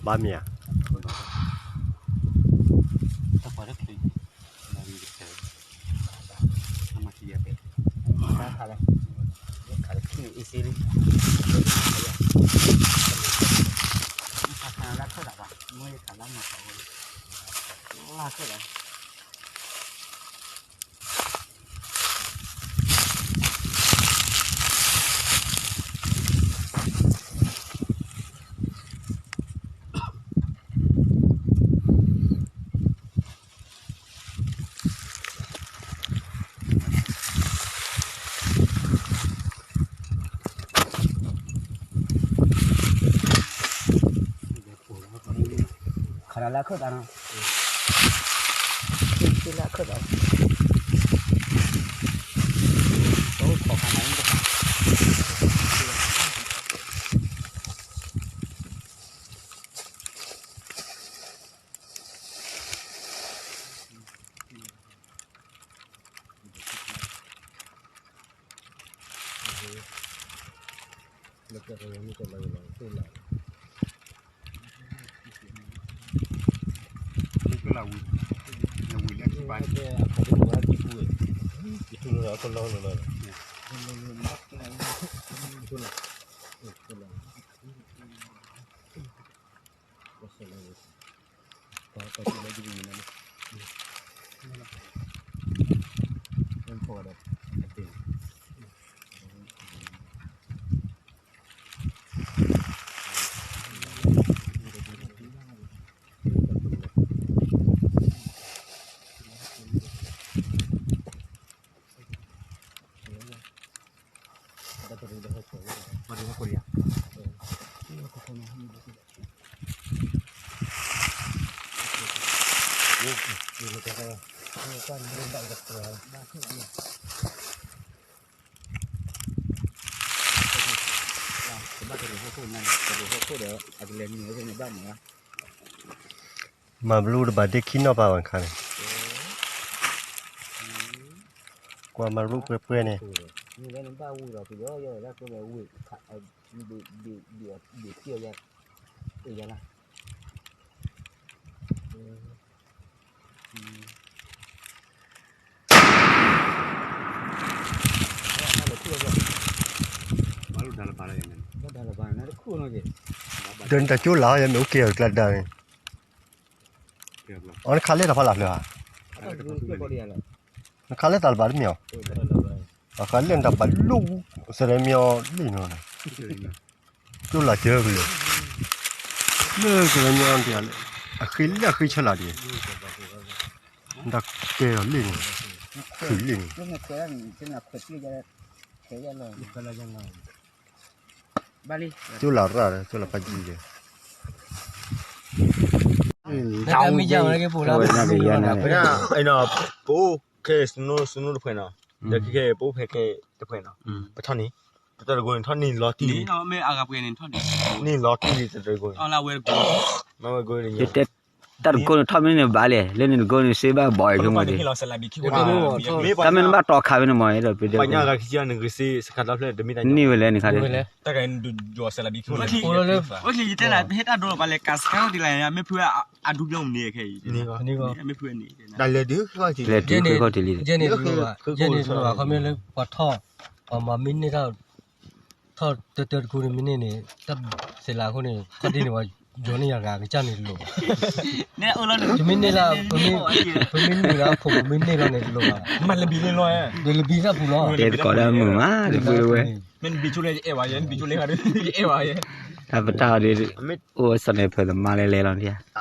ဘၣ်မ့ၢ်ဧါ, တၢ်ပှၤတၢ်ချံ, အမၤတံၤယၤပဲ, တၢ်ခါလၢ, ခါလၢခံန့ၣ်အ့စ့လံ, ခါလၢခၢၣ်လၢ်ဘၣ်, မ့ၢ်ခါလၢမၤခါဝဲ, လၢခၢၣ်လၢ် ခါလၢခၢၣ်တၢ်နီၤ, လၢခၢၣ်တၢ်, မၤဘျူးတဘၣ်ဒ့ခံနီၣ်ပၢ်ဘၣ်ခါန့ၣ်, ကွၢ်မၤရူၣ်ပှဲၤပှဲၤန့ၣ်, ဒီးနတၢ်ကၠိလၢ်အီၤ ယမ့ၢ်အိၣ်က့ၤအီၤကျါဒါန့ၣ်, အီၤနခးလဲၣ်တၢ်ဖီလာ်ဖျၢၣ်ဧါ, နခးလဲၣ်တၢ်လၢၤဘၣ်တမ့ၢ်အီၤ, အဃးလဲၣ်နတၢ်ဘၣ်လိၣ်, စရဲမ့ၢ်အီၤလံနီၤ, ကၠိလၢ်ကၢကလၢာ်, လၢစရဲမ့ၢ်အီၤတဂၤလၢ, အဃ့လၢအဃ့ဆၢလၢ်တဂ့ၤ, နတၢ်ကဲလီၤလံန့ၣ်, ခုၣ်လံန့ၣ်, ကၠိလၢ်ရၣ်ဒီး ကၠိလၢ်ဖးယံၤဒီး, တၢ်မ့ၢ်ယါဝဲက့ၤပူၤလီၤ, ပအိၣ်ခဲစနိတဖှဲးနီၤ, ဒီးခဲခဲပအိၣ်ဖဲခဲတဖှဲးနီၤ, ပထီၣ်န့ၣ်, တတၢ်တကိးန့ၣ်ထီၣ်န့ၢ်လီၤတံၢ်လံ, န့ၢ်လီၤတံၢ်လံတတၢ်တကိးန့ၣ်, မ့ၢ်ဝဲကိးန့ၣ်, တၢ်တကိးန့ၣ်ထီၣ်မ့ၢ်န့ၣ်ဘၣ်လဲၣ်, လၢန့ၣ်တကိးန့ၣ်စ့ဘၣ်ဘီၣ်အံၤခဲမုၢ်က့ၤ, တၢ်မ့ၢ်နဘၣ်တီခးဝဲန့ၣ်မ့ၢ်ဒီး, န့ၢ်ဝဲလဲၣ်န့ၣ်ခါ, အိၣ်လၢ, အိၣ်လၢယတဲနၤ ဟဲတၢ်ဒိလီၤပှၤလဲၤကးစခါအိၣ်ဒ်လဲၣ်, မ့ၢ်ဖုအဒူပျီန့ၣ်ခဲအံၤ, မ့ၢ်ဖုအန့ၣ်, လဲၤတုၤခီၣ်ထံးလံ, ယဲန့ၣ်တလိၣ်ဘၣ်, ယဲန့ၣ်တလိၣ်ဘၣ် ခီမ့ၢ်လၢပှၤထီၣ်, ပှၤမၤမ့ၢ်န့ၢ်ထီၣ်, ထီၣ်တတၢတကိးန့ၣ်မ့ၢ်န့ၢ်န့ၣ်, တၢ်စဲးလးအဃိန့ၣ် ခီၣ်ထံးန့ၣ် ပှၤယီၤန့ၢ်ယၤဂၤကစၢ်န့ၣ်တလိၣ်ဘၣ်, ပမ့ၢ်န့ၢ်လၢ, ပမ့ၢ်နုာ်လၢအခိၣ် ပမ့ၢ်န့ၢ်လီၤန့ၣ်တလိၣ်ဘၣ်, မၤလဘံလ့လီၤ, ဒီးလဘံတၢ်ပူၤလီၤ, တဲသကိးတၢ်မုာ်မး တဘျီဝဲ မ့ၢ်နဘံကၠိလဲၣ် ယအဲၣ်ဘၣ်ယဲ, နဘံကၠိလဲၣ် ယအဲၣ်ဘၣ်ယဲ, တၢ်ပတၢ်အီၤဒ်, အိၣ်ဝဲစီၤန့ၣ်ဖၢၣ်သမါလဲၤလဲၤလီၤဒ်ဧါ,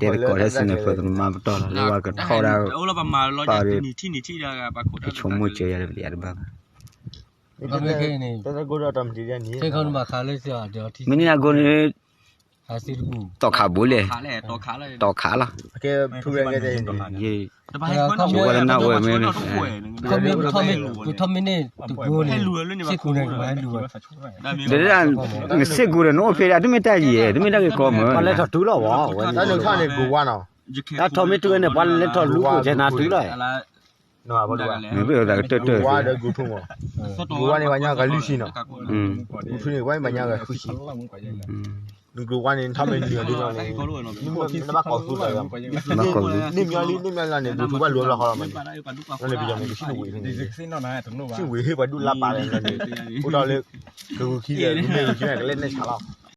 တဲသကိးတၢ်စီၤန့ၣ်ဖၢၣ်သမါပတီၢ်လီၤ လၢပှၤကထီၣ်ဒၣ်, ပဆိကမိၣ်စၢၤယၤတပျံၤတဘၣ်ဘၣ်, မ့ၢ်န့ၣ်အကိးန့ၣ်, တီၢ်ခးဘိလဲၣ်, တီၢ်ခးလီၤ, ယဆိကမိၣ်ဝဲလၢနဝဲမ့ၢ်န့ၣ်, ပထီၣ်မ့ၢ်ထီၣ်မ့ၢ်, ပထီၣ်မ့ၢ်န့ၢ်တကိးန့ၣ်, စ့ၢ်ကီးန့ၣ် ကမၤလူၤဝဲ, နစ့ၢ်ကီးဒီးနအိၣ်ဖဲဒၣ် တမ့ၢ်တၢ်ယံၤဧါ, တမ့ၢ်တၢ်ဂ့ၢ်ကီမ့ၢ်, ပှၤလဲၤထီၣ်တုၤလီၤဝဲ, တၢ်ထီၣ်မ့ၢ်တုၤန့ၣ် ပှၤလဲၤထီၣ်လူၤကိးဆဲးနၤတုၤလီၤ, မ့ၢ်ပအိၣ်သးကတၢၢ်တၢၢ်, ဂုၤထူန့ၣ် ပှၤညါဂၤလွံၢ်ဆံနီၤ, ဂုၤထူန့ၣ် ပှၤညါဂၤဃုဆံ, နကျိၤဝါန့ၣ် ထီၣ်မ့ၢ်နံၤအီၤဒ်န့ၣ်န့ၣ်, နဘၣ်ကိးသူတဂၤ, န့ၢ်မံလံ န့ၢ်မံလံန့ၣ် ဘျုးထူဘၣ်လိာ်ဘျီဃီလီၤမးန့ၣ်, န့ၣ်ပယီၤန့ၣ် ကဆံၣ်နဝံၤန့ၣ်, ဆံၣ်ဝံၤဟ့ၣ်ပှၤဒူၣ်လါပာ်လၢန့ၣ်, အိၣ်ဒီးလၢ ကဂုာ်ခံဒီး ကမ့ၢ်ဂုာ်ခံန့ၣ် ကလဲၤနဲၣ်ဆးလီၤ,